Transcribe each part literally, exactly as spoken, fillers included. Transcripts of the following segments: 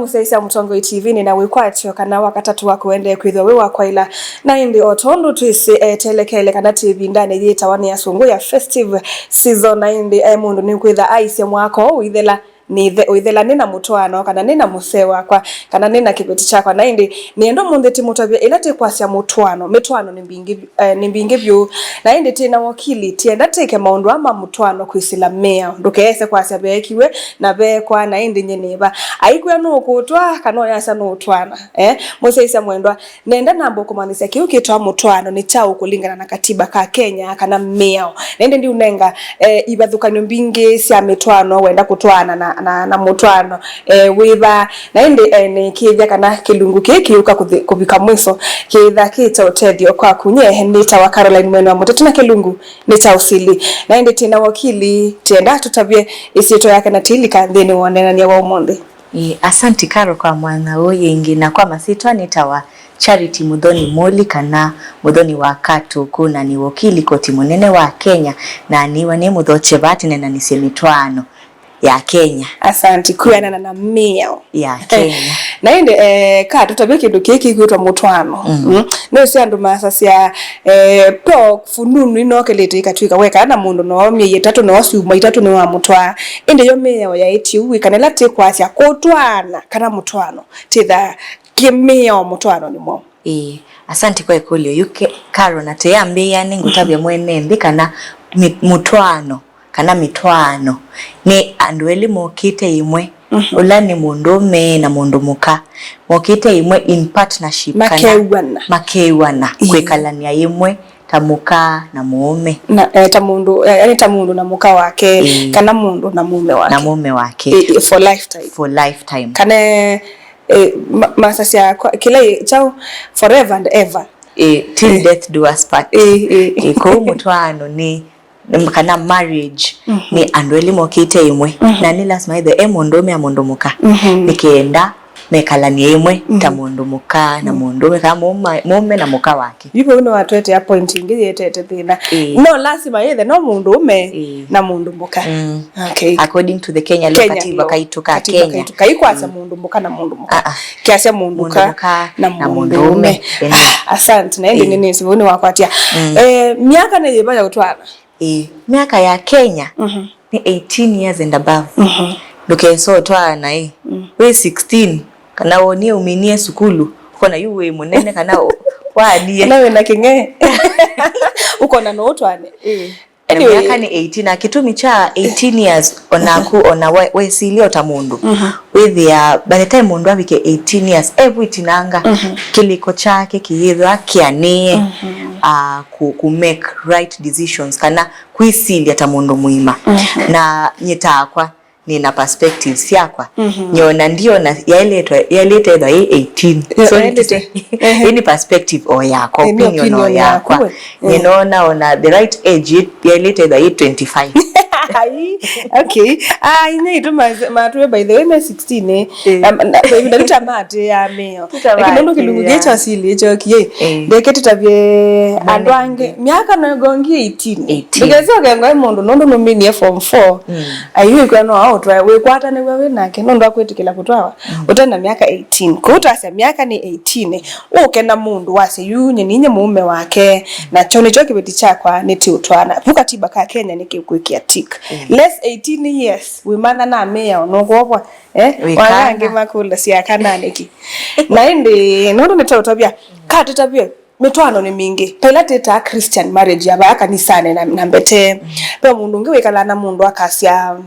Mũsyaĩĩsya Mũtongoi T V nĩ na wĩkwatyo kana wa katatũ wa kũendee kwĩthĩwa wĩ wa kwaĩla. Na ĩndĩ o tondũ twĩsĩ etelekele kana twĩ ĩvindanĩ yĩtawa nĩ asũngũ ya festive season, na ĩndĩ e mũndũ nĩkwĩtha aisye mwaka ũũ ũithela nĩ ĩthe-, ũithela nĩ na mũtwaano, kana nĩ na mũsee wakwa, kana nĩ na kĩveti kyakwa. Na ĩndĩ nĩenda ũmũnthĩ tĩmũtavye ĩla tĩkwasya mũtwaano. Mĩtwaano nĩ mbingĩ, eh, nĩ mbingĩ vyũ. Na ĩndĩ tĩ na wakili, tienda tĩke maũndũ aa ma mũtwaano kwĩsĩla mĩao. Ndũkeese kwasya veekiwe na veekwa, na ĩndĩ nye nĩva. Aikwĩa nũũkũtwaa, kana ũyasya nũũtwaana. Eh, mũsyaĩĩsya mwendwa, nenda namba ũkũmanyĩsya kĩu kĩtawa mũtwaano nĩ kyaũ kũlingana na katiba ka Kenya kana mĩao. Na ĩndĩ ndiũnenga, eh, ivathũkany'o mbingĩ sya mĩtwaano, wenda kũtwaana na, na, na mũtwaano, eh, wĩva. Na ĩndĩ, eh, nĩkĩĩthya kana kĩlungu kĩĩ kĩũka kũthi-, kũvika mwiso, kĩĩtha kĩ kya ũtethyo kwaku. Nye nĩtawa Caroline Mwene wa Mũteti na kĩlungu nĩ kya ũsili. Na ĩndĩ tĩ na wakili, tienda tũtavye ĩsyĩtwa yake na tĩilika nthĩnĩ wa ũneenany'a wa ũmũnthĩ. Ĩĩ, asanti Caro kwa mwanya ũũ yĩngĩ, na kwa masyĩtwa nĩtawa Charity Mũthoni Mũli kana Mũthoni wa Katũkũ, na nĩ wakili koti mũnene wa Kenya, na nĩwa nĩ mũthokye vaa tũneenanĩsye mĩtwaano ya Kenya. Asanti, kwĩanana na mĩao ya Kenya. Na ĩndĩ, eh, ka tũtavye kĩndũ kĩĩ kĩkwĩtwa mũtwaano. Mm. Mm. Nĩwĩsĩ andũ masasya, eh, po fununu inokelete ikatwĩka wekana na mũndũ no myei ĩtatũ no syumwa itatũ nĩwamũtwaa. Ĩndĩ yo mĩao yaĩtye ũu, wĩkana ĩla tĩkwasya kũtwaana kana mũtwaano, tĩtha kĩmĩao mũtwaano nĩ mwaũ? Ĩĩ, asanti kwa ĩkũlyo yu Ke-, Caro, na tũyambĩĩa nĩngũtavya mwene nthĩ kana mĩ-, mũtwaano kana mĩtwaano nĩ andũ elĩ mokĩte ĩmwe, mhm, ũla nĩ mũndũũme na mũndũ mũka, mokĩte ĩmwe in partnership kana makew'ana. Makew'ana, ĩĩ, kwĩkalany'a ĩmwe ta mũka na mũũme. Na, eh, ta mũndũ, eh, yani ta mũndũ na mũka wake, ĩĩ, kana mũndũ na mũũme wake. Na mũũme wake. Ĩĩ, ĩĩ, for lifetime. For lifetime. Kana, eh, ma-, masasya kwa, kĩla ĩ-, kyaũ, forever and ever. Ĩĩ, till, ĩĩ, death do us part. Ĩĩ, ĩĩ. Ĩĩ, kwoou mũtwaano nĩ, nĩ, kana marriage, mhm, nĩ andũ elĩ mokĩte ĩmwe. Mhm. Na nĩ lasima ĩthwe e mũndũũme na mũndũ mũka. Mhm. Nĩ kenda mekalanie ĩmwe, mhm, ta mũndũ mũka na, mm, mũndũũme, kana mũũma-, mũũme na mũka wake. Yu vau nĩwatũetea point ĩngĩ yĩetete thĩna. Ĩĩ. No lasima yĩthe no mũndũũme, ĩĩ, na mũndũ mũka. Mm. Okay. According to the Kenya law, Kenya katiba law, kaitũ ka Kenya. Katiba kaitũ. Kaikwasya, mm, mũndũ mũka na mũndũ mũka. Ah, ah. Kĩasya mũndũ mũka na mũndũ mũndũũme. Ĩĩ. Asante, na ĩndĩ, ĩĩ, nĩnĩsĩ vau nĩwakwatya. Mm. Eh, myaka nĩ yĩva ya ũtwaana? Ĩĩ, myaka ya Kenya, mhm, nĩ eighteen years and above. Mhm. Ndũkesa ũtwaana ĩ. Mm. Wĩ sixteen, kana wonie ũminie sukulu, ũkona yu wĩ mũnene, kana ũ-, waanie. Kana wĩ na kĩng'e. Ũkona no ũtwaane. Ĩĩ. Na, anyway, myaka nĩ eighteen, na kĩtumi kya eighteen years, onaku, ona we-, wesilia o ta mũndũ. Mhm. Wĩthĩa, by the time mũndũ avike eighteen years, evwĩtinanga, mhm, kĩlĩko kyake kĩyĩthwa kĩanĩe, mhm, ah, ku, ku make right decisions, kana kwĩsilya ta mũndũ mũima. Mhm. Na nyie takwa, nĩ na perspectives syakwa. Mhm. Nyona ndiona yaĩlĩtwe, yaĩlĩte ethwa ĩ eighteen. Ya-, so, yaĩlĩte. Ĩĩ nĩ perspective o yakwa, ĩĩ, nĩ opinion o opinion yakwa. Yaku we. Ĩĩ. Nĩnona ona the right age ĩ-, yaĩlĩte ethwa ĩ twenty-five. Ai, okay. Ah, inyia itũ ma-, matũe, by the way, me sixteen, eh. Ĩĩ. Um, na, na, na, Tũtamaatĩĩa mĩao. Lakini nũndũ kĩlungu kĩĩ kya sili ĩkyo kĩĩ, ĩĩ, ndeke tũtavye andũ angĩ. Myaka no ĩgongie eighteen. Eighteen. Ndũkesyoke ngoe mũndũ nũndũ nũminie form four. Mm. Aiwĩkw'a no aũtwae, wĩkwatanĩw'a wĩ nake nũndũ akwĩtĩkĩla kũtwawa, mm, ũte na myaka eighteen. Kwoou twasya myaka nĩ eighteen. Ũke na mũndũ wasya yu nye ninye mũũme wake, na kyo nĩkyo kĩveti kyakwa, nĩtĩũtwaana. Vu katiba ka Kenya nĩkĩkwĩkĩa tick. Mm. Less eighteen years, wĩmantha na mĩao nũkwovwa. Eh, wĩkana. Wala angĩ makũlasya kana nĩkĩ. Na ĩndĩ, nũndũ nĩtaũtavya, ka tũtavye, mĩtwaano nĩ mingĩ. Ve ĩla twĩtaa Christian marriage ya vaa kanisanĩ na, na mbete. Mm. Ve mũndũ ũngĩ wĩkalaa na mũndũ akasya,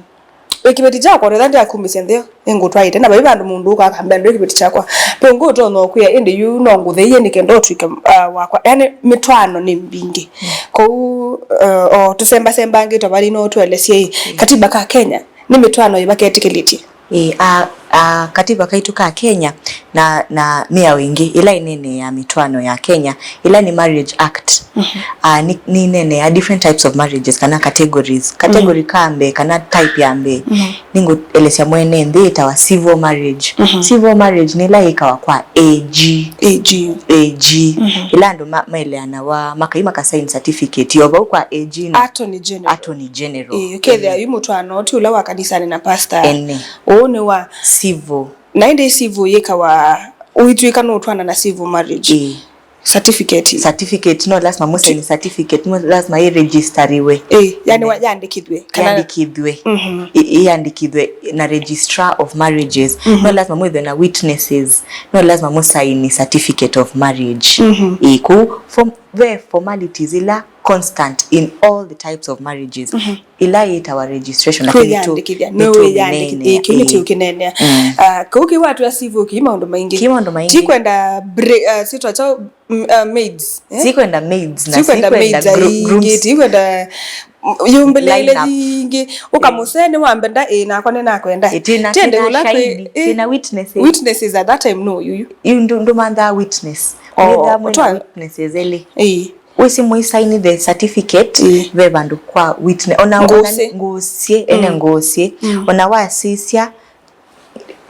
"Wĩ kĩveti kyakwa, ndetha ndĩakumĩsya nthĩ, nĩngũtwaĩte." Na vai vandũ mũndũ ũka akambĩa, "Ndwĩ kĩveti kyakwa." Ve ũngĩ ũtonya ũkwĩa, "Ĩndĩ yu no ngũtheie nĩ kenda ũtw'ĩke, ah, wakwa." Yaani, mĩtwaano nĩ mbingĩ. Mm. Kwoou, eh, o tũsembasembangĩtwe vali no ũtũelesye ĩ, mm, katiba ka Kenya, nĩ mĩtwaano yĩva ketĩkĩlĩtye? Ĩĩ, a, a, katiba kaitũ ka Kenya na, na mĩao ĩngĩ ĩla ĩneeneaa mĩtwaano ya Kenya, ĩla nĩ Marriage Act. Mhm. A, nĩ, nĩ ĩneeneaa different types of marriages kana categories. Category, mhm, ka mbee kana type ya mbee, mhm, nĩngũelesya mwene nthĩ ĩtawa civil marriage. Mhm. Civil marriage nĩ ĩla yĩkawa kwa A G. A G. A G. Mhm. Ĩla andũ ma, maeleanawa, makai makasaini certificate yo vau kwa A G na Attorney General. Attorney General. Ĩĩ, ũkethĩa, ĩĩ, yu mũtwaano ti ũla wa kanisanĩ na pastor. Ene. Ũũ nĩ wa civil Na ĩndĩ civil yĩkawa ũitw'ĩka nũtwana na civil marriage. Ĩĩ. Certificate. Certificate, no lazima mũsaini certificate, no lazima ĩregistariwe. Ĩĩ, yani wa-, yandĩkithwe. Kana yandĩkithwe. Mhm. Ĩ-, ĩyandĩkithwe na registrar of marriages. Mhm. No lazima mwĩthwe na witnesses. No lazima mũsaini certificate of marriage. Mhm. Ĩĩ, kũu form-, ve formalities ila constant in all the types of marriages. Mhm. Ila yĩtawa registration, lakini tu-, kwĩyandĩkĩthya, nĩ wĩyandĩkĩthya, ĩĩ, kĩu nĩ kĩu kĩneenea. Mm. Ah, kau kĩu watwĩa civil kĩ maũndũ maingĩ. Kĩ maũndũ maingĩ. Ti kwenda bre-, ah, sitwa kyaũ, mm, ah, maids, eh? Ti kwenda maids na ti kwenda maids gru-, aingĩ, grooms. Ti kwenda, mm, yumbĩlĩile yingĩ. Ũkamũsee nĩ wambenda, ĩĩ, nakwa nĩ nakwenda. Ĩĩ, twĩna, twĩna ũla kwĩ, shahidi, ĩĩ, twĩna witnesses. Witnesses at that time, no, yuyu. Yu ndu-, ndũmanthaa witness. Oh, wĩthaa mwĩna witnesses elĩ. Ĩĩ. Wĩsĩ mũisaini the certificate, ĩĩ, ve vandũ kwa witness. Ona, ona ngũsĩ. Ngũsĩ, ene ngũsĩ. Mm. Ona wasisya,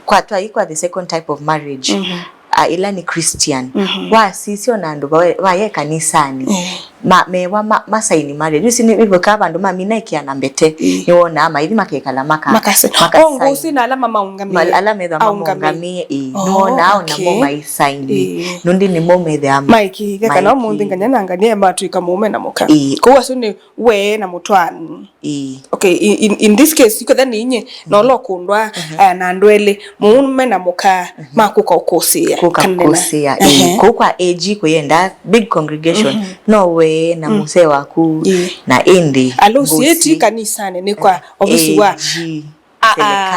kwa twai kwa the second type of marriage, mhm, ah, ĩla nĩ Christian. Mhm. Wasisya ona andũ vaye, vaye kanisanĩ. Ĩĩ. Ma, mewa ma, masaini marriage. Wĩsĩ nĩ, ĩvokaa vandũ mamina ĩkĩana mbete. Ĩĩ. Nĩwonaa maithi makekala maka-, makase-, makasaini. O ngũsĩ na ala mamaũngamĩe. Ma-, ala methwa aũngamĩe. Mamaũngamĩe, ĩĩ. Oh, nĩwonaa ona, okay, mo maisaini. Ĩĩ. Nũndũ nĩmo methĩa ma-, maikĩĩthya kana ũmũnthĩ nganya na ngania matw'ĩka mũũme na mũka. Ĩĩ. Kwoou asu nĩ we na mũtwaani. Ĩĩ. Okay, in, in, in this case, iketha nĩ inyie, na ũla ũkũndwa, mhm, eh, na andũ elĩ, mũũme na mũka, mhm, makũka ũkũsĩĩa. Kũka kana na kũsĩĩa, ĩĩ. Ehe. Kũu kwa A G kũyenda big congregation, mhm, no we na, mm, mũsee waku, ĩĩ, na ĩndĩ alũsi ngũsĩ. Ĩti kanisanĩ nĩ kwa ovisi wa A G. A, a,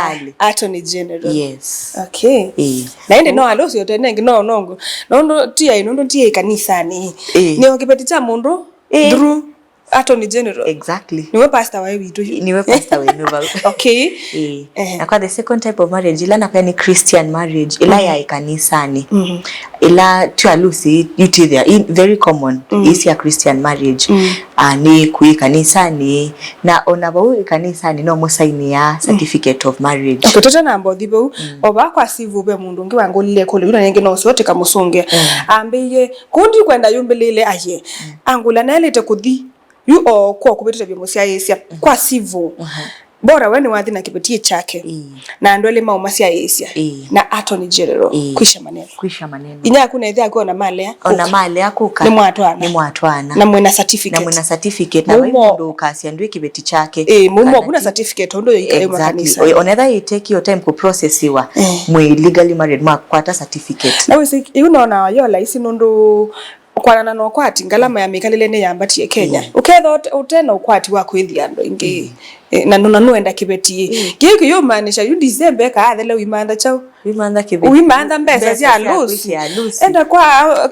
serikali. Attorney General. Yes. Okay. Ĩĩ. Na ĩndĩ no alũsi ũtene ĩngĩ no, no, nũndũ ti ai, nũndũ ti ai kanisanĩ. Ĩĩ. Nĩ o kĩveti kya mũndũ, ĩĩ, through Attorney General. Exactly. Nĩwe pastor waĩ witũ yu. Nĩwe pastor wenyu vau. Okay. Ĩĩ. Ehe. Na kwa the second type of marriage, ila nakwĩa nĩ Christian marriage, ila, mhm, yaĩ kanisanĩ. Mhm. Ila tyo alũsi yutithia, i-, very common, mm, isi ya Christian marriage. Mm. Ah, nĩ kũi kanisanĩ, na ona vau kanisanĩ no mũsainĩa, mm, certificate of marriage. Okay, tũtanamba ũthi vau, mm, o vaa kwa civil ve mũndũ ũngĩ wangũlile kũlĩ, yu na nĩngĩ no ũseo tĩkamũsũngĩa. Mm. Ambĩie, kũu ndikwenda yumbĩlĩle aye. Mm. Angũla naelĩte kũthi. Yu o kwa kũvĩtĩte vyũ mũsyaĩĩsya, mhm, kwa civil. Mhm. Bora we nĩwathi na kĩveti kyake. Ĩĩ. Na andũ elĩ maũmasyaĩĩsya. Ĩĩ. Na Attorney General. Ĩĩ. Kwisha maneno. Kwisha maneno. Inya yaku na ĩthe yaku ona malea. Ona kũka. Malea kũka. Nĩmwatwaana. Nĩmwatwaana. Na mwĩna certificate. Na mwĩna certificate, na vai mũndũ ũkasya ndwĩ kĩveti kyake. Ĩĩ, mũmo. Kana kuna ti- certificate ũndũ yoika yuma, exactly, kanisa. Ona etha ĩteki o time kũprocessiwa, ĩĩ, mwĩ legally married, mwakwata certificate. Na wĩsĩ, yu nona yo laisi nũndũ kwanana na ũkwati, ngalama ya mĩkalĩle nĩyambatie Kenya. Mm. Ũkethwa ũte-, ũte na ũkwati wa kwĩthĩa andũ aingĩ. Mm. Eh, na nũna nũenda kĩveti. Mm. Kĩu kĩyũmaanisha yu December ĩkaathela wĩmantha kyaũ? Wĩmantha kĩveti. Wĩmantha mbesa sya alũsi. Mbesa sya alũsi. Enda kwa,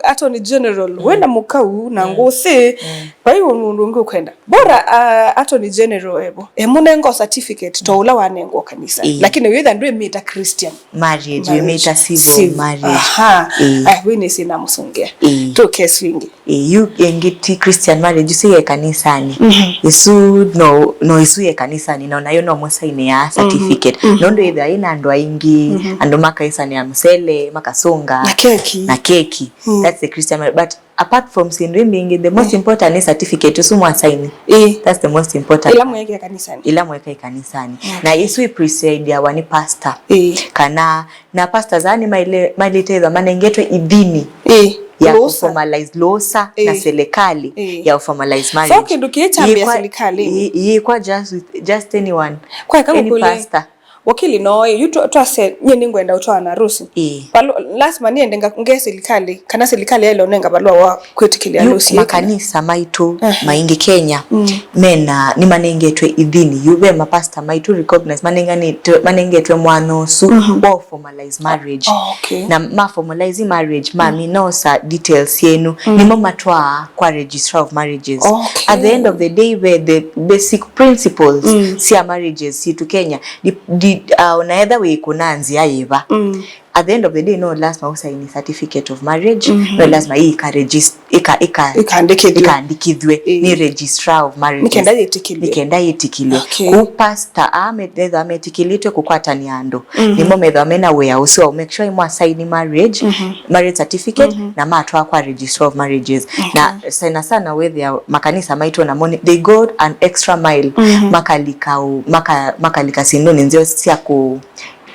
uh, Attorney General, mm, wĩna mũkau na, mm, ngũsĩ, mm, vai mũndũ ũngĩ ũkwenda. Bora, uh, Attorney General evo. Emũnenga certificate, to, mm, ũla wanengwa kanisa. Ĩĩ. Lakini wĩtha ndwĩmĩta Christian. Marriage, marriage. Wĩmĩta civil, civil marriage. Aha. Ĩĩ. Aya, wĩnĩsĩ na mũsũngĩa. Ĩĩ. Tũke swingi. Ĩĩ, yu ĩngĩ ti Christian marriage, ĩsu ye kanisanĩ. Mhm. Ĩsu no, no ĩsu ye kanisanĩ, na onayo no mũsainĩa certificate. Mhm. Nũndũ ĩthĩa ĩna andũ aingĩ, mhm, andũ makaisanĩa mũsele, makasũnga. Na keki. Na keki. Mm. That's the Christian marriage. But apart from syĩndũ imbingĩ, the most, mm, important nĩ certificate ũsu mwasaini. Ĩĩ. That's the most important. Ĩla mwekĩa kanisanĩ. Ĩla mwekĩa kanisanĩ. Okay. Na ĩsu ĩpresidiawa nĩ pastor. Ĩĩ. Kana, na pastors aa nĩmaile-, mailĩte ĩthwa manengetwe ithini, ĩĩ, ya, rũsa, kũformalize, rũsa na, ĩĩ, serikali, ĩĩ, ya kũformalize marriage. So kĩndũ kĩĩ kyambĩa serikali? Ĩĩ, ĩĩ, kwa just, just anyone. Kwa eka any pastor. Wakili no, yu twa-, twase, nyie nĩngwenda ũtwaana harusi. Ĩĩ. Valo-, lazima niende nga-, nge serikali, kana serikali yaĩle ũnenga valũa wa kwĩtĩkĩlya harusi. Yu makanisa maitũ, aha, maingĩ Kenya, mm, mena, nĩmanengetwe ithini. Yu ve mapasta maitũ recognize, manenganĩtwe, manengetwe mwanya ũsu, mhm, wa formalize marriage. Oh, okay. Na ma formalize marriage, mm, mamina osa details syenyu, mm, nĩmo matwaa kwa registrar of marriages. Okay. At the end of the day, ve the basic principles, mm, sya marriages sitũ Kenya, di, di, uh, ona etha wĩ kũna nzĩa yĩva. Mm. At the end of the day, no lazima ũsaini certificate of marriage, mhm, no lazima ĩĩ ĩka regis-, ĩka, ĩka, ĩkandĩkĩthw'e, ĩkandĩkĩthw'e, ĩĩ, nĩ registrar of marriages. Nĩkenda yĩtĩkĩlwe. Nĩkenda yĩtĩkĩlwe. Okay. Kũu pastor, a, me-, ethwa metĩkĩlĩtwe kũkwatania andũ. Mhm. Nĩmo methwa mena wĩa ũsu wa make sure mwasaini marriage, mhm, marriage certificate, mhm, na matwaa kwa registrar of marriages. Okay. Na sana sana wĩthĩa makanisa maitũ namo nĩ, they go an extra mile, mhm, makalika ũ-, maka-, makalika syĩndũnĩ nzeo sya kũ-,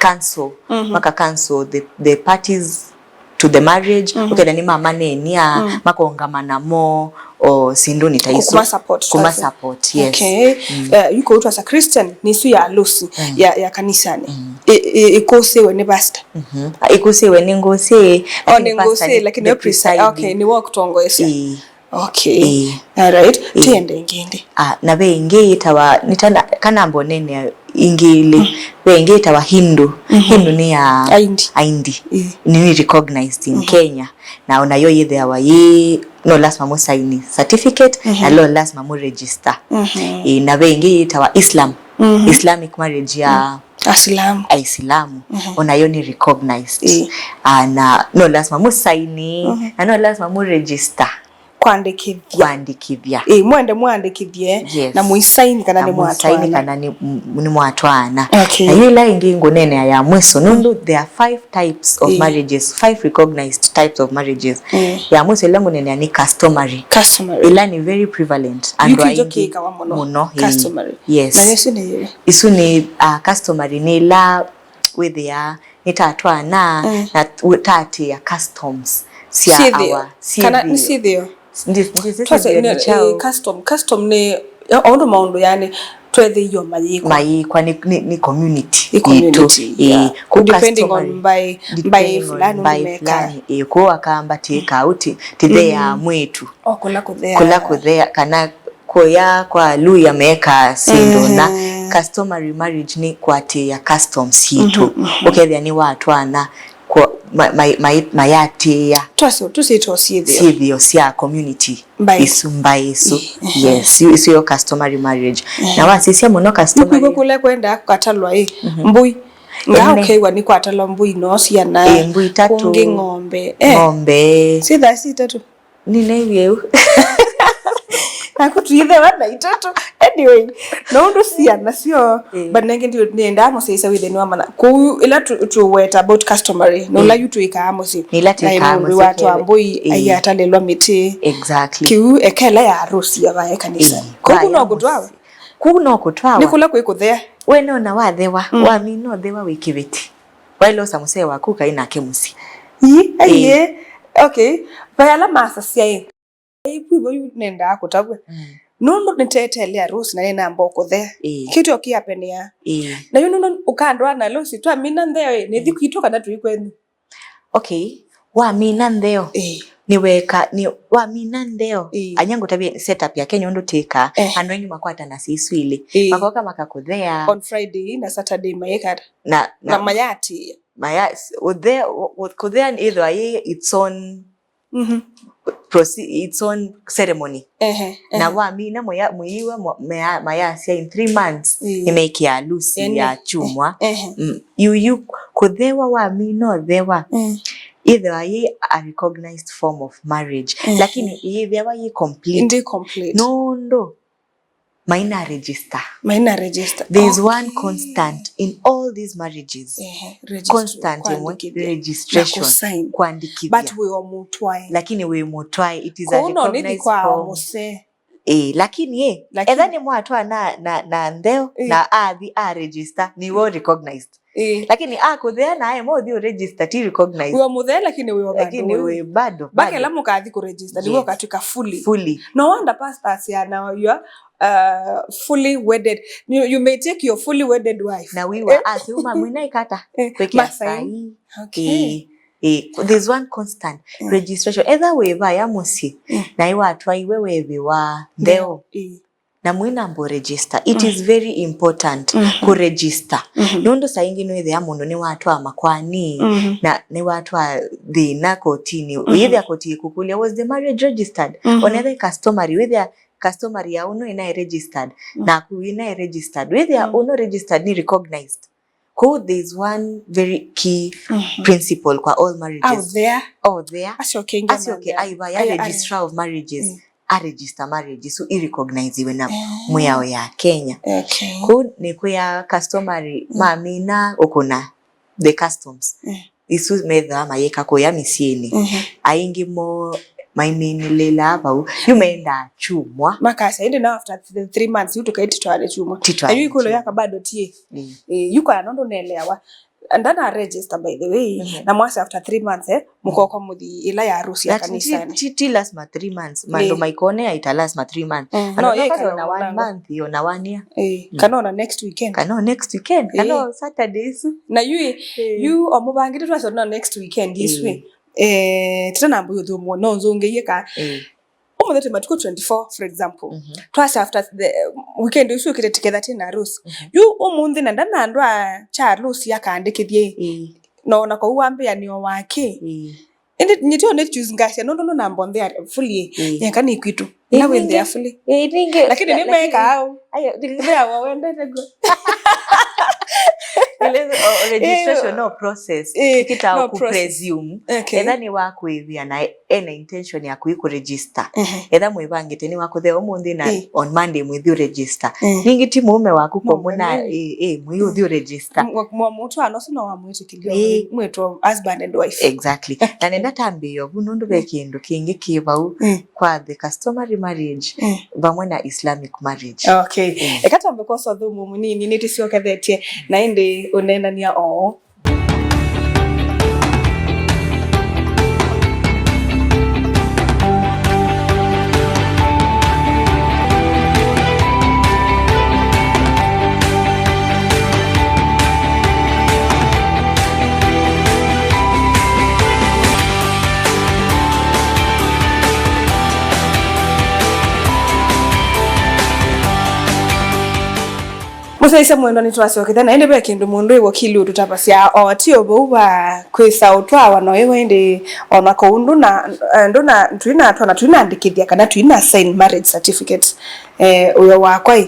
cancel, maka cancel the, the parties to the marriage, ũkethĩa nĩ mamanenia, makongamana mo, o syĩndũnĩ ta isu. Kuma support, kuma support, yes. Okay. Eh, yu kũu twasa Christian, nĩ isu ya harusi, ya, ya kanisani. Ĩ-, ĩ-, ĩkũsĩwe nĩ pastor. Ĩkũsĩwe nĩ ngũsĩ, o, lakini nĩ pastor ngũsĩ, nĩ lakini the nĩ presiding. Okay, nĩ wa kũtongoesya. Ĩĩ. Okay. Ĩĩ. All right. Ĩĩ. Tiende ĩngĩ ĩndĩ. Ah, na ve ĩngĩ yĩtawa, nĩtana, kana mbonene ĩngĩ ilĩ. Ve ĩngĩ yĩtawa Hindu. Hindu nĩ ya Aindi. Aindi. Ĩĩ. Nĩ recognized in Kenya. Na onayo yĩthĩawa yĩ, no lazima mũsaini certificate, na no lazima mũregister. Ĩĩ, na ve ĩngĩ yĩtawa Islam. Islamic marriage ya Asilamu. Aisilamu. Onayo nĩ recognized. Ĩĩ. Ah, na no lazima mũsaini, na no lazima mũregister. Kwandĩkĩthya. Kwandĩkĩthya. Ĩĩ, mwende mwandĩkĩthye, yes, na mũisaini kana nĩ mwatwaana. Mũisaini kana nĩ, m-, nĩ mwatwaana. Okay. Na yu ĩla ĩngĩ ngũneenea ya mwiso, nũndũ there are five types of marriages, five recognized types of marriages. Ya mwiso ĩla ngũneenea nĩ customary. Customary. Ĩla nĩ very prevalent. Andũ aingĩ kĩĩkawa mũno. Mũno, ĩĩ. Customary. Yes. Na nĩsu nĩ yĩu. Isu nĩ, ah, customary nĩ ĩla wĩthĩa nĩtatwaana na t-, taatĩĩa customs sya syĩthĩo. Our kana nĩ syĩthĩo. Syĩthĩo. Ndi-, ndi-, twasye syĩthĩo nĩ, nĩ kyaũ? Eh, custom, custom nĩ o ũndũ maũndũ yani tweethĩiwe mayĩkwa. Mayĩkwa nĩ, nĩ, nĩ community. Nĩ community, ĩĩ, yeah. Kũ depending on customary, mbaĩ, mbaĩ depending on fulani mbaĩ mekaa fulani, ĩĩ, kũ Akamba tĩkaa ũti, tĩtheaa mwĩĩtu. O kũla kũtheaa. Kũla kũtheaa, kana kũya kwa Luhya mekaa syĩndũ na customary marriage nĩ kũatĩĩa customs sitũ. Ũkethĩa nĩ watwaana kwa, ma-, ma-, ma-, mayatĩĩa. Twasyo, tũsĩtwa syĩthĩo. Syĩthĩo sya community. Mbaĩ. Isu, mbaĩ isu. Yes, isu yo customary marriage. Na wasisya mũno customary. Nĩkw'o kũla kwenda kũkatalwa ĩ, mbũi. Ngaa ũkew'a nĩ kwatalwa mbũi no syana. Ĩ, mbũi itatũ. Kũngĩ ng'ombe. Eh. Ng'ombe. Syĩthaa si itatũ. Nĩnaiw'e ũu. Naku twĩthĩwa na itatũ. Anyway, no ũndũ syana syo, but nenge ndio nĩendaa mũsyaĩĩsya wĩthĩe nĩwamanya. Kũu ĩla tũ-, tũweta about customary, no la yu twĩkaa mũsyĩ. Nĩ ĩla twĩkaa mũsyĩ, mũndũ watwaa mbũi, aiatalĩlwa mĩtĩ. Exactly. Kĩu ekela ya harusi ya vae kanisa. Kũu no kũtwawa. Kũu no kũtwawa. Nĩ kũla kwĩ kũthea. We nona wathewa, wamina ũthewa wĩ kĩveti. Waĩle ũsa mũsee waku ũkaĩ nake mũsyĩ. Ii, aiye. Okay. Vai ala masasya ĩ. Ĩĩ, kwĩ vo yu nendaa kũtavw'a. Nũndũ nĩteteele harusi na nĩnamba kũthea. Ĩĩ. Kĩtyo kĩapenea. Ĩĩ. Na yu nũndũ ũkandwaa na harusi, twamina ntheo ĩ, nĩthi kwitũ kana tũi kwenyu? Okay, wamina ntheo. Ĩĩ. Nĩweka, nĩ, wamina ntheo. Ĩĩ. Anya ngũtavye setup ya Kenya ũndũ tĩkaa. Andũ aingĩ makwatanasya isu ilĩ. Ĩĩ. Makoka makakũthea. On Friday na Saturday mayĩkata. Na, na, na mayatĩĩa. Maya, ũthea, ũ-, ũ-, kũthea ĩthwa yĩ its own proce-, its own ceremony. Ehe, ehe. Na wamina mũya-, mũiwa mo-, maya-, mayasya in three months, ĩĩ, nĩmekĩa harusi ya kyumwa. Ehe. Mm, yu, yu, kũthewa wamina ũthewa. Ĩthĩwa yĩ a recognized form of marriage. Ehe. Lakini ĩthĩawa yĩ complete. Ndi complete. Nũndũ maina register. Maina register. There is one constant in all these marriages. Ehe, registry, constant ĩmwe, kwandĩkĩthya, registration, na kũsign. Kwandĩkĩthya. But wĩ o mũtwae. Lakini wĩ mũtwae, it is a recognized form. Kũu no nĩthi kwa mũsee. Eh, lakini, eh, lakini etha nĩ mwatwa na, na, na ntheo, eh, na athi a register, nĩ w'o recognized. Ĩĩ. Lakini akũthea nae mothi ũregister ti recognize. Wĩ o mũthee lakini wĩ o vandũ. Lakini wĩ bado, mpaka bado. Ĩla mũkathi kũregister, nĩw'o, yes, ũkatw'ĩka fully. Fully. No wonder pastors yana your, uh, fully wedded. You, you may take your fully wedded wife. Na wiwa, eh, asi uma mwina ikata. Eh, kwĩkĩa masaini. Sahi. Okay. Ĩĩ, ĩĩ, there's one constant, mm, registration. Etha wĩ vaya mũsyĩ, mm, na ĩwatwaiwe wethĩwa ntheo. Ĩĩ. Na mwĩnamba register. It is very important kũregister. Nũndũ saa ingĩ nĩwĩthĩa mũndũ nĩwatwaa makwani, na nĩwatwaa thĩna kotinĩ. Ũyĩthĩa koti ĩkũkũlya, "Was the marriage registered?" Onetha customary, wĩthĩa customary ya ũno ĩnaĩ registered, naku ĩnaĩ registered. Wĩthĩa ũno registered nĩ recognized. Kwoou there is one very key principle kwa all marriages. Out there. Out there. Asyoke ingi. Asyoke aiva ya registrar of marriages. A register marriage isu i recogniziwe na mwĩao ya Kenya. Okay. Kwoou nĩ kwĩa customary mamina ũkũna the customs. Isu methaa mayĩka kũya mĩsyĩnĩ. Aingĩ mo maiminĩlĩlaa vau. Yu mendaa kyumwa. Makasya, ĩndĩ now after the three months, yu tũkaĩ titwale kyumwa. Titwale kyumwa. Na yu ĩkũlyo yaka bado tiĩ. Ĩĩ, yu kwa nũndũ neleawa. Ndana register, by the way, mhm, na mwasya after three months, eh, mũkoko mũthi ĩla ya harusi ya kanisani. Ti, ti lazima three months. Mandũ, eh, maikone aita lazima three months. Mm. Andũ no, makatha ona one month, ona one year. Eh, mm, kana ona next weekend. Kana next weekend. Kana, eh, Saturdays. Na yu, eh, yu o mũvangĩte twasya ona next weekend isu. Eh. Eh, tita nambũyũthũmũo no nzũngĩie ka. Eh. Ũmũnthĩ twĩ matukũ twenty-four, for example. Mhm. Twasya after the weekend ũsu ũkĩte tiketha tĩ na harusi. Mhm. Yu ũmũnthĩ na ndana andũ a cha harusi akaandĩkĩthye. Ĩĩ. No na kau wambĩanĩo wake. Ĩĩ. Ĩndĩ nyitio nĩ choose ngasya nũndũ nũnambonthea fully. Ĩĩ. Nyeka nĩ kwitũ. Ĩĩ, ila wĩ nthea fully. Ĩĩ, ningĩ, lakini nĩ meka au. Ayo, nĩkĩthĩawa wendete go. Ile, o, o, registration no process. Ĩĩ, kĩta no process. Presume. Okay. Etha nĩ wa kwĩvia na ena intention ya kũi kũregister. Mhm. Etha mwĩvangĩte nĩ wakũthea ũmũnthĩ na, ĩĩ, on Monday mwĩthi ũregister. Mm. Ningĩ ti mũũme waku ko mũna, ĩĩ, ĩĩ, mwĩthi ũthi ũregister. Mũtwano ũsu no wamwĩtĩkĩlio, ĩĩ, mwĩtwa husband and wife. Exactly. Na nenda tambĩĩo vu nũndũ ve kĩndũ kĩngĩ kĩ vau, mm, kwa the customary marriage, mm, vamwe na Islamic marriage. Okay. Mm. Eka tambe kwosa ũthũmũ mũnini, nĩtĩsyokethetye, na ĩndĩ ũneenania oo. Mũsyaĩĩsya mwendwa, nĩtwasyokethya, na ĩndĩ ve kĩndũ mũndũ ĩ wakili ũtũtavasya, o ti o vau va kwĩsa ũtwawa na ũyĩwa, ĩndĩ o na kũu ndũna, eh, ndũna, twĩnatwa na twĩnaandĩkĩthya kana twĩna sign marriage certificate, eh, ũyo wakwa ĩ.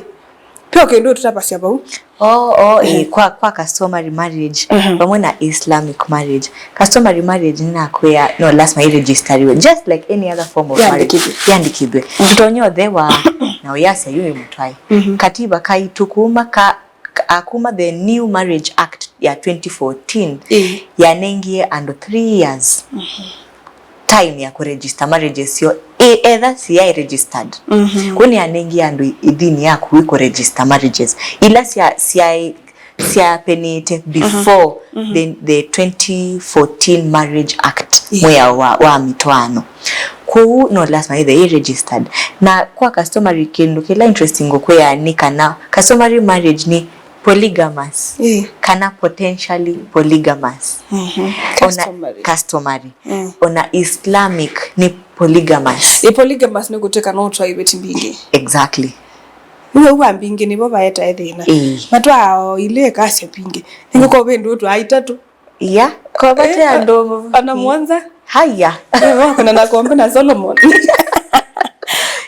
Ve o kĩndũ ũtũtavasya vau. Oh, oh, eh, eh, kwa, kwa customary marriage, mhm, vamwe na Islamic marriage. Customary marriage nĩnakwĩa no lasima ĩregistariwe just like any other form of marriage. Yandĩkithwe. Yandĩkithwe. Mhm. Tũtonya ũthewa na ũyasya yu wĩ mũtwae. Mhm. Katiba kaitũ kuma ka, ka, kuma the New Marriage Act ya twenty fourteen, ĩĩ, yanengie andũ three years, mhm, time ya kũregister marriages syoo, e, etha siyaĩ registered. Mhm. Kũu nĩyanengie andũ ĩ-, ĩthini ya kũi kũregister marriages ila sya, syaĩ syapenĩte before, mhm, the, the twenty fourteen Marriage Act, yeah, mwĩao wa, wa mĩtwaano. Kwoou no lasima ĩthe ĩ registered. Na kwa customary, kĩndũ kĩla interesting ngũkwĩa nĩ kana customary marriage nĩ polygamous, yeah, kana potentially polygamous. Mhm. Ona customary. Customary. Mm. Ona Islamic nĩ polygamous. Ĩ polygamous nĩ kũtw'ĩka no ũtwae iveti mbingĩ. Exactly. Nĩw'o wa mbingĩ nĩvo vaetae thĩna. Ĩĩ. Matwaa o ilĩ ĩkasya mbingĩ. Nĩngũkoo vĩndũ ũtwaa itatũ. Iya, kwa vate, eh, andũ ana mũonza. Haya. Nĩvo kuna na kombe na Solomon.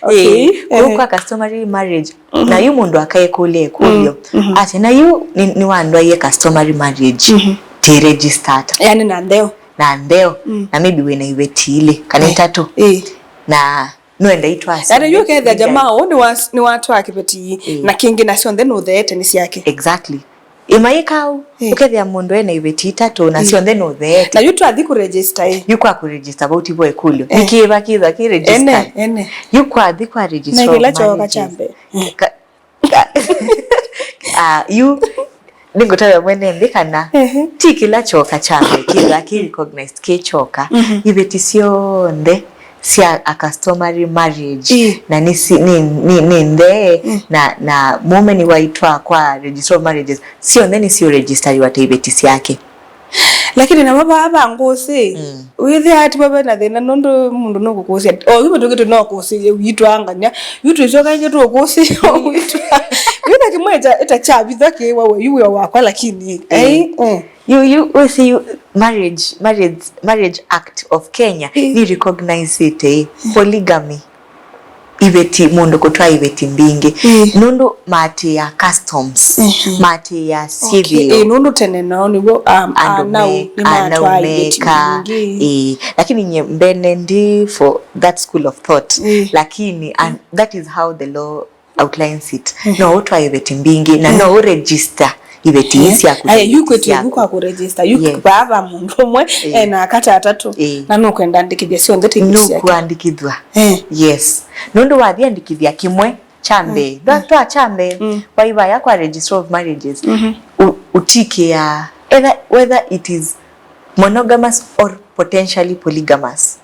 Okay. Ĩĩ, kũu, eh, kwa customary marriage. Mhm. Na yu mũndũ akaekũlya ĩkũlyo. Mm, mhm. Ati, na yu nĩ, nĩwandwaie customary marriage. Mhm. Ti register ata? Yani na ntheo. Na ntheo. Mm. Na maybe wĩna iveti ilĩ kana, eh, itatũ. Eh. Na nũenda itwasya. Yaani, yu ũkethĩa jamaa ũũ nĩwa-, nĩwatwaa kĩveti, ĩĩ, na kĩngĩ na syonthe nũtheete nĩ syake. Exactly. Ĩmaĩ kau, ĩĩ, ũkethĩa mũndũ ena iveti itatũ na, ĩĩ, syonthe nũtheete. Na yu twathi kũregister, ĩĩ. Yu kwa kũregister vau ti vo ĩkũlyo. Eh. Nĩ kĩva kĩthwa kĩ register? Ene, ene. Yu kwathi kwa registrar of marriages. Na kĩla kyoka kya mbee. Mm. Ka-, ah, yu nĩngũtavya mwene nthĩ kana, ehe, ti kĩla kyoka kya mbee kĩthwa kĩ recognized kĩ kyoka. Mhm. Iveti syonthe sya a customary marriage, ĩĩ, na nĩ si-, nĩ, nĩ, nĩ nthee, mm, na, na mũũme nĩwaitwa kwa registrar of marriages, syonthe nĩsiũregistariwa ta iveti syake. Lakini namo vaa va ngũsĩ, mm, wĩthĩaa ti vo ve na thĩna, nũndũ mũndũ nũkũkũsya. O yu mĩtũkĩ tũnokũsĩie witwangany'a. Yu twĩsyoka ĩngĩ tũkũsĩ, witwa. Wĩna kĩmwe ĩta, ĩta kyavithwa kĩĩwa we, yu wĩo wakwa, lakini, ĩĩ, ai, mm. Yu, yu, wĩsĩ yu, marriage, marriage, Marriage Act of Kenya, ĩĩ, nĩ recognize-ĩte, ĩĩ, polygamy. Iveti, mũndũ kũtwaa iveti mbingĩ. Ĩĩ. Nũndũ maatĩĩa customs, mhm, maatĩĩa, okay, syĩthĩo. Ĩĩ, nũndũ tene nao nĩw'o, um, andũ anau me-, nĩmatwaa iveti mbingĩ. Ĩĩ. Lakini nye mbene ndi for that school of thought. Ĩĩ. Lakini, and that is how the law outlines it. Mhm. No ũtwae iveti mbingĩ, na, mm, no ũregister iveti, eh, ii syaku, aya, yu kwĩtĩe syaku. Yu kwa kũregister, yu, yes, vaa va mũndũ ũmwe, eh, ena akata atatũ, eh, na nũkwenda andĩkĩthya syonthe ta iveti syake. Nũkũandĩkĩthw'a. Eh. Yes. Nũndũ wathi andĩkĩthya kĩmwe kya mbee, mm, twa, mm, twa kya mbee, mm, waivaya kwa registrar of marriages, mhm, ũ-, ũtikĩaa Either, whether it is monogamous or potentially polygamous,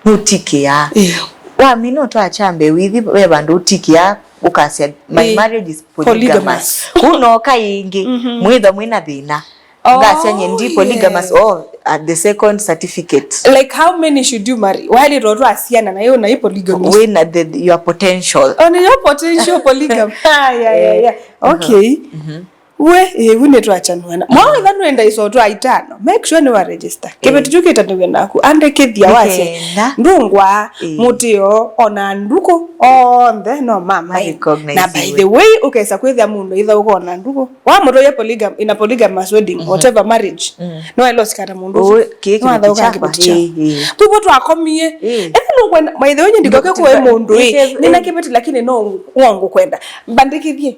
nũtikĩaa. Ĩĩ. Wamina ũtwaa kyambe, wĩthi ve vandũ ũtikĩaa, ũkasya, "My Ĩĩ. marriage is polygamous." Polygamous. Kũu nooka ĩngĩ, Mhm. mwĩthwa mwĩna thĩna. Oh, ngasya nye ndi polygamous, yes. Oh, at the second certificate. Like, how many should you marry? Waĩlĩte ũtwaa syana na yu na ĩ polygamy. Wĩna the, your potential. Oh, nĩ your potential polygamy. Ah, yeah, yeah, yeah. Eh, mhm. Okay. Mhm. We, ĩvu nĩtwakyanw'a na. Mwaũ ĩtha nũenda iso twa itano, make sure nĩwa register. Kĩveti kyu kĩtanĩw'e naku, andĩkĩthya wasya. Nĩkenda. Ndũngwa, Ĩĩ. mũtĩo, ona ndukũ, onthe, no mama. Recognize. Na by the way, ũkesa kwĩthĩa mũndũ ithaũka ona ndukũ. Wa mũtũie polygam-, in a polygamous wedding, Mhm. whatever marriage. Mm. No elo sikata mũndũ ũsu. Ũũ, kĩĩ kĩveti kyakwa. Nĩwathaũka kĩveti kyakwa. Ĩĩ, ĩĩ. Tuvo twakomie. Ĩĩ. Ĩtha nũkwenda, by the way, ndikoke kũe mũndũ, ĩĩ. Nĩna kĩveti, lakini no ngũkwenda. Mbandĩkĩthye.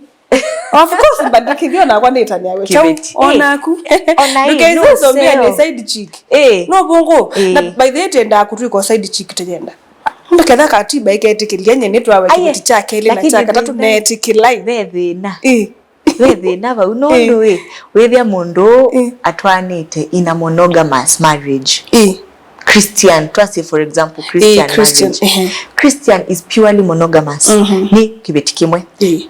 Of course, mbandĩkĩthye onakwa nĩtanĩa we. Kĩveti. Chau, onaku. Ona ĩ, ndũkesũmbĩa nĩ side chick. Ĩĩ. No vũngũ. Ĩĩ. Na by the way, twendaa kũtwĩka side chick tũyenda. Ndũketha katiba ĩketĩkĩlya nye nĩtwawe kĩveti kya kelĩ na kya katatũ neetĩkĩlai. Ve thĩna. Ĩĩ. Ve thĩna vau nũndũ ĩ, wĩthĩa mũndũ ũũ Ĩĩ. atwaanĩte in a monogamous marriage. Ĩĩ. Christian, twasye for example, Christian Ĩĩ, Christian, marriage. Ehe. Christian is purely monogamous. Mhm. Nĩ kĩveti kĩmwe. Ĩĩ.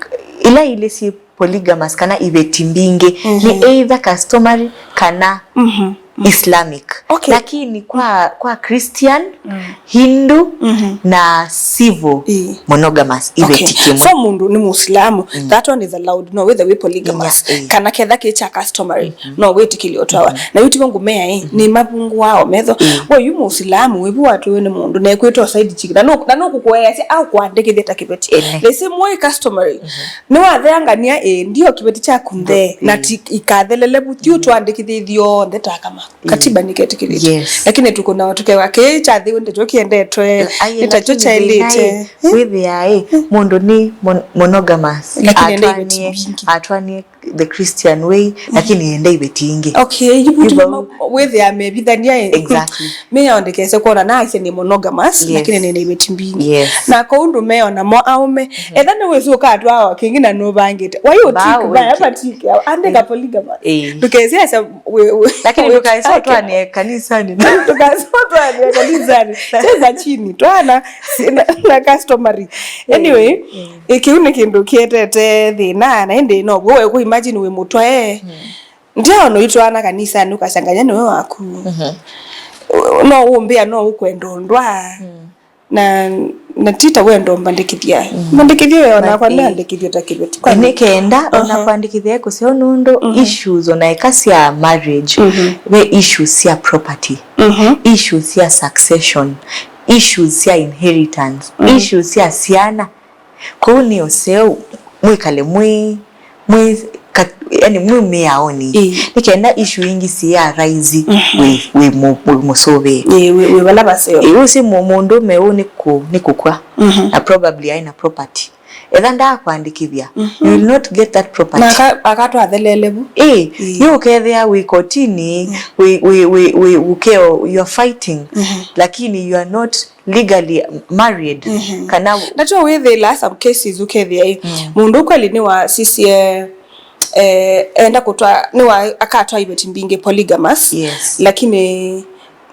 Ila ilĩ syĩ polygamous kana iveti mbingĩ, Mhm. nĩ either customary kana Mhm. Islamic. Okay. Lakini kwa, kwa Christian, Mm. Hindu, Mhm. na civil Ĩĩ. monogamous, iveti Okay. kĩmwe. So mũndũ nĩ Mũislamu, Mm. that one is allowed. No wĩthe wĩ polygamous. Inya, ĩĩ. Kana ketha kĩ kya customary, Mm-hmm. no wĩtĩkĩlye ũtwawa. Mm-hmm. Na yu tivo ngũmea, ĩ, Mm-hmm. nĩ mavungũaa o metho. Ĩĩ. We yu Mũislamu, wĩvu watwĩwe nĩ mũndũ, na ekwĩtwa side chick. Na no, na no kũkũeasya, au kwandĩkĩthya ta kĩveti. Ene. The same way customary. Mm-hmm. Nĩwatheangania, ĩ, ndio kĩveti kyaku nthee, Ndo-, na ĩĩ. ti ikathelele vu, ti ũtwandĩkĩthye ithyonthe ta kama. Ĩĩ. Katiba nĩketĩkĩlĩte. Yes. Lakini tũkũnawa tũkewa kĩ kyathĩwe nĩtakyo kĩendetwe, Aye, nĩtakyo lakini kyaĩlĩte. Thĩna ĩ, wĩthĩaa ĩ, mũndũ nĩ mon-, monogamous, Lakini enda iveti atwanie, mbingĩ. atwanie the Christian way, lakini enda iveti ingĩ. Okay, yu vutu Yu vau. ma-, wĩthĩa mevithania ĩ. Exactly. Mĩao ndĩkese kwona naasya nĩ monogamous, Yes. lakini nĩna iveti mbingĩ. Yes. Na kũu ndũmeona mo aũme. Etha nĩwĩsĩ ũkatwawa kĩngĩ na nũvangĩte. Wai Mbaa ũtiki vaya ũĩkĩ. patiki, andĩka polygamous. Ĩĩ. Ndũkesĩ asa wĩ, wĩ, Lakini wĩ ndũkaĩsa ũtwanie kanisani. Ndũkaĩsa ũtwanie kanisani. Cheza chini, twana, si-, na, na customary. Anyway, Ĩĩ. Ĩ, kĩu nĩ kĩndũ kĩetete thĩna, na ĩndĩ no w'o we kũ imagine wĩ mũtwae. Mm. Ndio no itwana kanisani ũkasanganya nĩwe waku. Mhm. No ũmbĩa no ũkwenda ũndwa. Mm. Na, na tita wendo mbandĩkĩthya. Mm. Mbandĩkĩthya we ona But, kwa eh, nĩandĩkĩthya ta kĩveti. Kwa nĩ kenda ona Aha. kwandĩkĩthya kũseo nũndũ Mhm. issues ona eka sya marriage, Mhm. ve issues sya property, Mhm. issues sya succession, issues sya inheritance, Mhm. issues sya syana. Kũu nĩ ũseo mwĩkale mwĩ, mwĩ ka-, yani mwĩ mĩaonĩ. Ĩĩ. Nĩ kenda issue ingĩ siya raisi Mhm. wĩ, wĩ mũ-, wĩ mũsũvĩe. Ĩĩ, wĩ, wĩ vala vaseo. Ĩĩ, ũsi mũ-, mũndũme ũũ nĩ kũ-, nĩ kũkw'a. Mhm. Na probably aĩ na property. Etha ndaakwandĩkĩthya, Mhm. you will not get that property. Na aka-, akatwathelele vu. Ĩĩ, Ĩĩ. Yu ũkethĩa wĩ kotini, Mm. wĩ, wĩ, wĩ, wĩ, ũkeo, you are fighting, Mhm. lakini you are not legally married, Mhm. kana Ndatyo wĩthĩla some cases ũkethĩa ĩ, Mm. mũndũ kweli nĩwasisye, eh, enda kũtwa, nĩwa akatwa iveti mbingĩ polygamous, Yes. lakini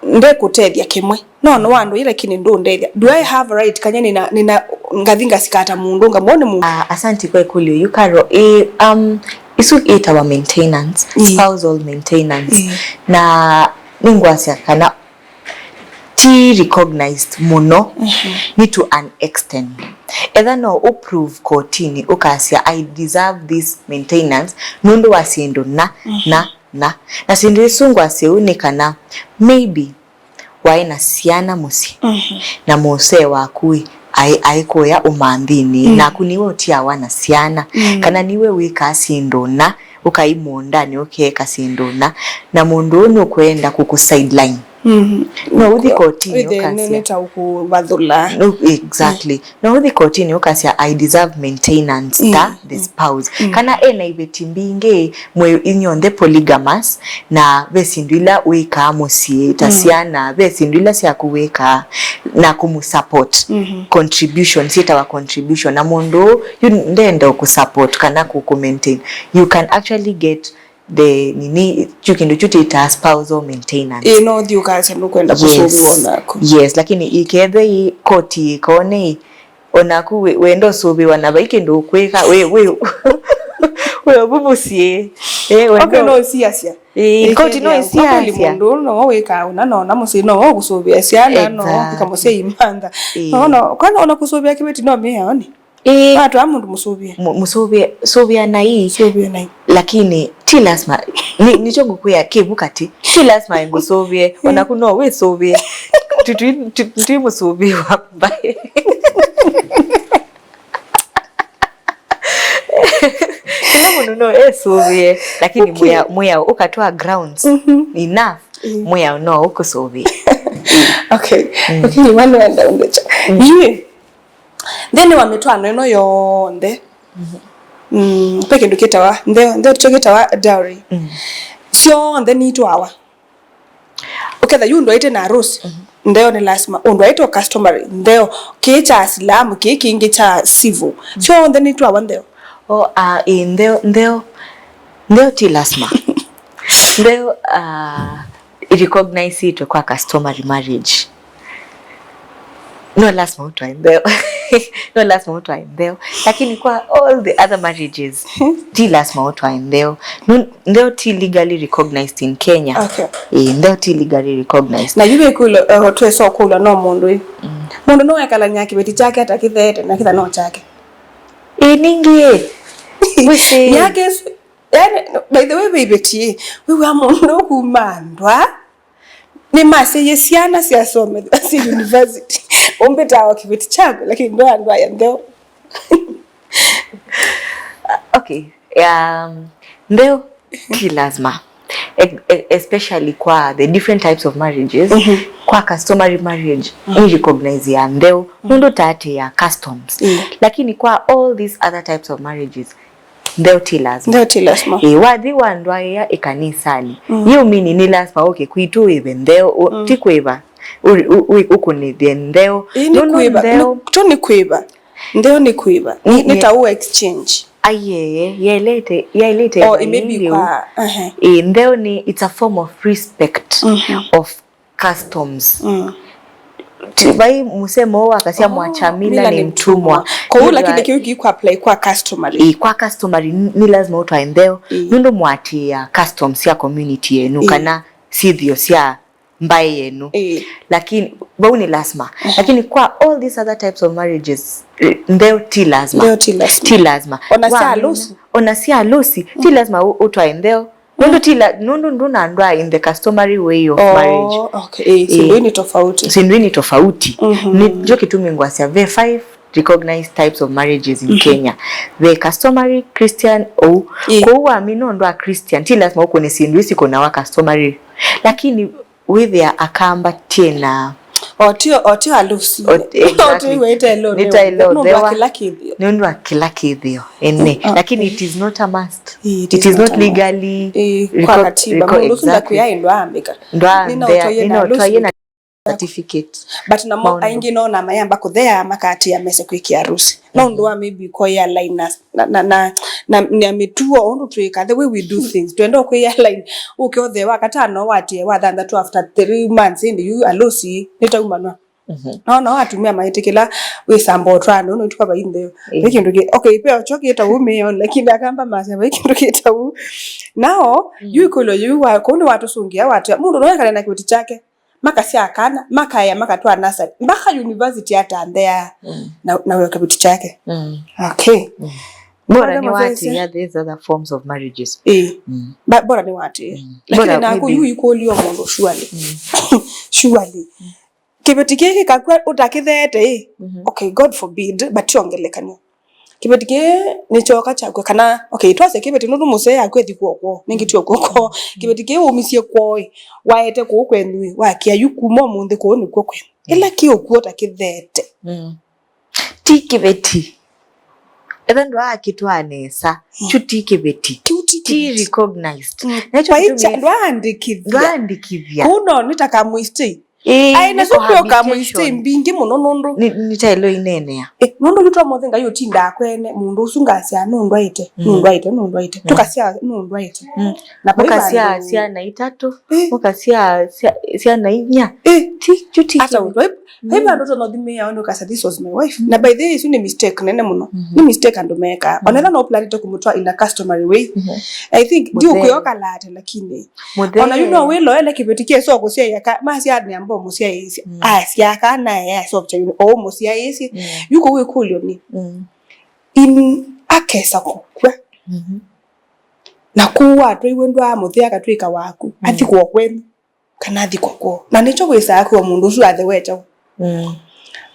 ndekũtethya kĩmwe. No, no wandũ ĩ, lakini ndũndethya. Do I have a right? Kanya nina, nina ngathi ngasikata mũndũ, ngamwone mũndũ. Ah, asanti kwa ĩkũlyo yu, Karo. Ĩ, um, isu ĩtawa maintenance, Ĩ. spousal maintenance. Ĩ. Na nĩngwasya kana ti recognized mũno, Mhm. ni to an extent. Etha no ũprove kotini, ũkasya, "I deserve this maintenance, nũndũ wa syĩndũ na, Mhm. na, na." Na syĩndũ isu ngwasya ũu nĩ kana, maybe, waĩ na syana mũsyĩ, Mhm. na mũsee waku ĩ, aĩ, aĩ kũya ũmanthinĩ, Mm. naku niwe ũtiawa na syana, Mm. kana niwe wĩkaa syĩndũ na, ũkai mũũndanĩ ũkeeka syĩndũ na, na mũndũ ũũ nũkwenda kũkũ sideline. Mhm. No ũthi kotini Wĩthĩe nĩ, ũkasya. nĩ ta ũkũvathũla. No, exactly. No ũthi kotini ũkasya, "I deserve maintenance Mm, ta the mm. spouse." Mm. Kana ena iveti mbingĩ, mwĩ inyonthe polygamous, na ve syĩndũ ila wĩkaa mũsyĩ, ta Mm. syana, ve syĩndũ ila syaku wĩkaa, na kũmũsupport. Mhm. Contribution, syĩtawa contribution. Na mũndũ ũũ, yu ndenda kũsupport kana kũkũ maintain. You can actually get the nini, kyu kĩndũ kyu tĩtaa spousal maintenance. Ĩĩ, no ũthi ũkasya nũkwenda kũsũvĩwa. Yes. Onaku. Yes, lakini ikethwa ĩ koti ĩkone ĩ, onaku wĩ- wenda ũsũvĩwa na vai kĩndũ ũkwĩka, wĩ wĩ wĩ ovu mũsyĩ. Eh, wenda. Okay, no ũsiasya. Ĩĩ, koti no ĩsiasya. Kwa kweli, mũndũ no wĩkaa ũna na ũna mũsyĩ, no ũkũsũvĩa syana, no. Exactly. Ĩkamũsya imantha. Ĩĩ. No, no, kwana ona kũsũvĩa kĩveti no mĩao nĩ. Ĩĩ. Watwaa mũndũ mũsũvĩe. Mu- mũsũvĩe, sũvĩanai. Sũvĩanai. Lakini ti lazima, ni- nĩkyo ngũkwĩa kĩvu katĩ. Ti lazima ngũsũvĩe, onaku no wĩsũvĩe. Tũi mũsũvĩwa mbaĩ. Kĩla mũndũ no esũvĩe, lakini. Okay. Mwĩao, mwĩao ũkatwaa grounds. Mhm. Enough. Mm. Mwĩao no ũkũsũvĩe. Okay. Mm. Okay, mwana wenda ũndecha. Mm. Yu, nthĩnĩ wa mĩtwaano ĩno yonthe, mm, ve kĩndũ kĩtawa ntheo, ntheo tikyo kĩtawa dowry. Mm. Syonthe nitwawa. Ũketha yu ũndũ aĩte na harusi, mhm, ntheo nĩ lasima. Ũndũ aĩte o customary, ntheo. Kĩĩ kya Asilamu, kĩĩ kĩngĩ kya civil. Mm. Syonthe nitwawa ntheo. O, ah, ĩ, ntheo, ntheo, ntheo ti lasima. Ntheo, ah, irecognizeĩtwe kwa customary marriage. No lasima ũtwae ntheo. No lasima ũtwae ntheo. Lakini kwa all the other marriages, ti lasima ũtwae ntheo. Nu- ntheo ti legally recognized in Kenya. Okay. Ĩĩ, ntheo ti legally recognized. Na yu wĩkũlwa, uh, twesa ũkũlwa no mũndũ ĩ. Mm. Mũndũ no ekalany'a kĩveti kyake atakĩtheete na kĩtha no kyake. Ĩĩ, ningĩ ĩ. Wĩsĩ. Myaka ĩsu, yani, by the way, wĩveti ĩ, wĩw'a mũndũ kuma ndwa, nĩmasyaie syana syasomethwa syĩ university. Ũmbĩtaa o kĩveti kyaku, lakini ndo andũ aya ntheo. Okay. Um, ntheo ti lazima. E- e- especially kwa the different types of marriages. Mhm. Kwa customary marriage, mhm, ni recognize ya ntheo. Mhm. Nũndũ taatĩ ya customs. Mm. Lakini kwa all these other types of marriages, ntheo ti lazima. Ntheo ti lazima. Ĩĩ, wathi wa ndwaĩa ĩkanisanĩ. Mm. Yu mini nĩ lazima ũke kwitũ wĩve ntheo, ũ- mm, ti kwĩva, ũ- ũ- ũ- ũkũnĩthye ntheo. Ĩĩ, nĩ nũndũ kwĩva, ntheo nĩ- to nĩ kwĩva. Ntheo nĩ kwĩva. Nĩ- Nĩ- nĩ nĩ- ta ũ exchange. Aiee, yaĩlĩte, yaĩlĩte. Oh, maybe ĩngĩ kwa, ehe. Ĩĩ, ntheo nĩ, it's a form of respect, mhm, of customs. Mm. Ti- vai mũsemo ũũ wakasya, oh, mwacha mila ni mtumwa. Kwoou, lakini kĩu kĩu kũ apply kwa customary. Ĩĩ, kwa customary, n- nĩ lazima ũtwae ntheo. Ĩĩ. Nũndũ mwatĩĩa customs sya community yenyu, ĩĩ, kana syĩthĩo sya mbaĩ yenyu. Ĩĩ. Lakini vau nĩ lazima. Ehe. Lakini kwa all these other types of marriages, eh, ntheo ti lazima. Ntheo ti lazima. Ti lazima. Ona sya harusi? Ona sya harusi, ti lazima ũ- ũtwae ntheo. Nũndũ ti la- nũndũ ndũnandwaa in the customary way of marriage. Oh, okay. Eh, syĩndũ ii nĩ tofauti. Syĩndũ ii nĩ tofauti. Mhm. Nĩkyo kĩtumi ngwasya ve five recognized types of marriages in, mhm, Kenya. Ve customary, Christian, ou. Ĩĩ. Kwoou wamina ũndũ wa Christian, ti lazima ũkũne syĩndũ ii sikũnawa customary. Lakini wĩthĩa akamba tiena. O tio, o tio harusi. O- exactly. Nĩ ta ĩla ũthewa. Nũndũ wa kĩla kĩthĩo. Nũndũ wa kĩla kĩthĩo. Ene. Ah. Lakini it is not a must. It is not legally, eh, kwa reco- katiba. Reco- mũndũ ũsu, exactly, ndakwĩa ĩndũ aambĩka. Ndwaambĩa, nĩna ũtwaie na certificate. But namo maũndũ aingĩ nona mayamba kũthea makatĩa mese kwĩkĩa harusi. No ũndũ wa maybe ko align na, na, na, na, na, na mĩtuo, ũndũ twĩka, the way we do things. Twenda kwĩ align, ũke ũthee wa katano, watie wa thanthatũ after three months, ĩndĩ yu harusi nĩtaumanwa. Mhm. No, no, atumia maĩtĩkĩla wĩsamba ũtwaano, no ituka vai ntheo. Ĩĩ. Vai kĩndũ kĩ-, okay, peo kyo kĩta ũmĩo, lakini akamba masya vai kĩndũ kĩta ũ. Nao, mm, yu ĩkũlyo yu wa, kũu nĩ watũsũngĩa, watia, mũndũ no ekale na kĩveti kyake, makasya kana, makaea, makatwaa nasarĩ. Mpaka university atanthea, mm, na, na wĩa kĩveti kyake. Mm. Okay. Mm. Bora nĩ watĩĩa these other forms of marriages. Ĩĩ. Mm. Ba- bora nĩ watĩĩa. Mm. Lakini bora naku maybe yu ikũlyo mũndũ, surely. Mm. Surely. Mm. Kĩveti kĩĩ kĩkakw'a ũtakĩtheete ĩ? Mhm. Okay, God forbid, but ti o ngelekany'o. Kĩveti kĩĩ nĩkyoka kyakw'a kana, okay, twasye kĩveti nũndũ mũsee akw'ethi kw'oko, nĩngĩ ti o kw'oko. Mm. Kĩveti kĩĩ waumisye kwoo ĩ, waete kũu kwenyu ĩ, wakĩa yu kuma ũmũnthĩ kũu nĩkw'o kwenyu. Mm. Ĩla kĩ ũkw'o ũtakĩtheete. Mm. Ti kĩveti. Etha ndwaakĩtwaa nesa, mm, kyu ti kĩveti. Kyu ti kĩveti. Ti recognized. Mm. Nakyo kĩtumi ndwaandĩkĩthya. Ndwaandĩkĩthya. Kũu no nĩ ta kamũistĩ. Ĩĩ, aĩ na nĩ syo kwĩoka cohabitation. Mwĩsĩ mbingĩ mũno nũndũ nĩ, nĩ ta ĩlo ineenea. Ĩ, nũndũ yu twamothĩ Ngai ũtindaa kwene, mũndũ ũsu ngasyaa nũndwaĩte, mm, nũndwaĩte, nũndwaĩte. Mm. Tũkasyaa nũndwaĩte. Mm. Na vai mũkasyaa vandũ syana itatũ, ĩ, mũkasyaa sya-, syana inya. Ĩ. Ti, ti, ti ata kĩndũ. Ũndũ, vai, vai, mm, vandũ ũtonothimĩĩa ũndũ ũkasya, "This was my wife." Na by the way, isu nĩ mistake nene mũno. Mhm. Nĩ mistake andũ mekaa. Mhm. Onetha no planĩte kũmũtwaa in a customary way. Mhm. I think, ndiũkwĩoka late, lakini Mũthee. Ona yu no wĩloele kĩveti kĩsoo kũsyaĩa ka-, masyaanĩa mbo mũsyaĩĩsye. Mm. Asyaa kana aya asovya yu o mũsyaĩĩsye. Mm. Yu kũu ĩkũlyo nĩ, mm, in akesa kũkw'a. Mhm. Na kũu watwaiwe ndwaa mũthee akatwĩka waku. Mm. Athi kwa kwenu. Kana athi kwa kwoo. Na nĩkyo wĩsaa kwĩwa mũndũ ũsu athewe kyaũ. Mm.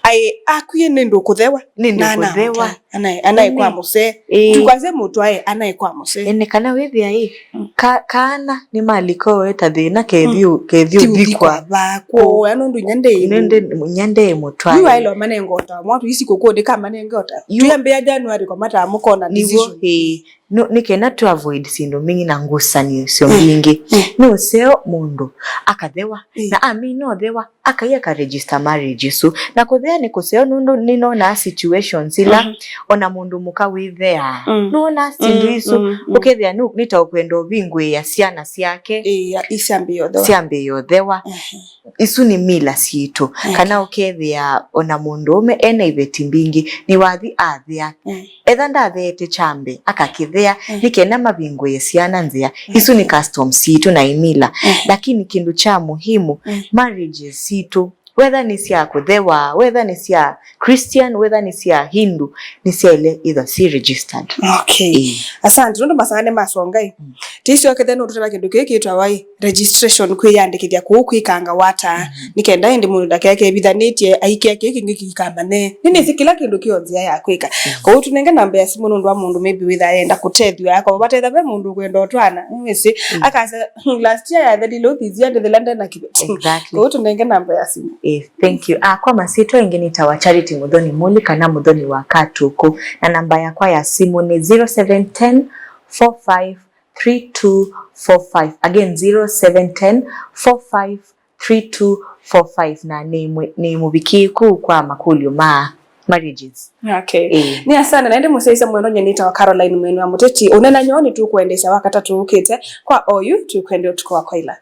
Aĩ, akwie nĩ ndũkũthewa. Nĩ ndũkũthewa. Na anaĩ, anaĩ kwa mũsee. Ĩĩ. Tukasye mũtwae anaĩ kwa mũsee. Ĩĩ, nĩ kana wĩthĩa ĩ, mm, ka-, kana nĩmalika oe ta thĩna kethĩũ, mm, kethĩũ thikw'a vakwo. Aya nũndũ inya ndĩ, nĩ ndĩ, inya ndĩ mũtwae. Yu aĩle manengota mwa tuisi kũkũndĩ ka manengota. Yu. Tuyambĩa January kwa matamũkona nĩw'o, decision. Ĩĩ. No, nĩ kenda tũ avoid syĩndũ mbingĩ na ngusanĩsyo, mm, mbingĩ. Mm. Nĩ ũseo mũndũ akathewa, mm, na amina ũthewa, akai aka register marriage ĩsu. Na kũthea nĩ kũseo nũndũ nĩnonaa situations ila, mhm, ona mũndũ mũka wĩtheaa. Mm. Nũonaa syĩndũ, mm, isu, mm, mm, ũkethĩa nũ-, nĩ ta ũkwenda ũvingũĩa syana syake. Ĩĩ, isyambĩĩa ũthewa. Syambĩĩa ũthewa. Mhm. Isu nĩ mila sitũ. Okay. Kana ũkethĩa ona mũndũũme ena iveti mbingĩ, nĩwathi athea. Mm. Etha ndatheete kyambe, akakĩthea, mm, nĩ kenda mavingũĩe syana nzĩa. Mm. Isu nĩ customs sitũ na imila. Mm. Lakini kĩndũ kya muhimu, mm, marriages sitũ, whether nĩ sya kũthewa, whether nĩ sya Christian, whether nĩ sya Hindu, nĩsyaĩle ithwa syĩ registered. Okay. Ĩĩ. Asante, nũndũ masaa nĩ masongai. Mm. Tĩisyokethya nũtũtema kĩndũ kĩĩ kĩtwawa ĩ, registration, kwĩyandĩkĩthya kũu kwĩkanga wata. Mhm. Nĩ kenda ĩndĩ mũndũ ndakeke evithanĩtye, aikia kĩĩ kĩngĩ kĩikamane. Nĩnĩsĩ kĩla kĩndũ kĩ o nzĩa ya kwĩka. Mhm. Kwoou tũnenge namba ya simũ nũndũ wa mũndũ maybe wĩthaa yenda kũtethw'a, akorwo vatethya ve mũndũ ũkwenda ũtwana, nĩwĩsĩ, mm, akasya, "Hmm, last year yathelile ũthithia ndĩthĩla ndena kĩveti." Exactly. Kwoou tũnenge namba ya simũ. Eh, thank you. Ah, kwa masyĩtwa ĩngĩ nĩtawa Charity Muthoni Muli kana Muthoni wa Katuku. Na namba yakwa ya simũ nĩ zero seven ten, four five, three two four five. Again, zero seven ten, four five, three two four five. Na nĩ mwi-, nĩ mũvikĩĩku kwa makũlyo ma marriages. Okay. Ĩĩ. Nĩ asante, na ĩndĩ mũsyaĩĩsya mwendwa, nyie nĩtawa Caroline Mwene wa Mũteti. Ũnena nyoo nĩtũkũendeesya wakatatũ ũkĩte. Kwa oyu, tũkwendea ũtukũ wa kwaila.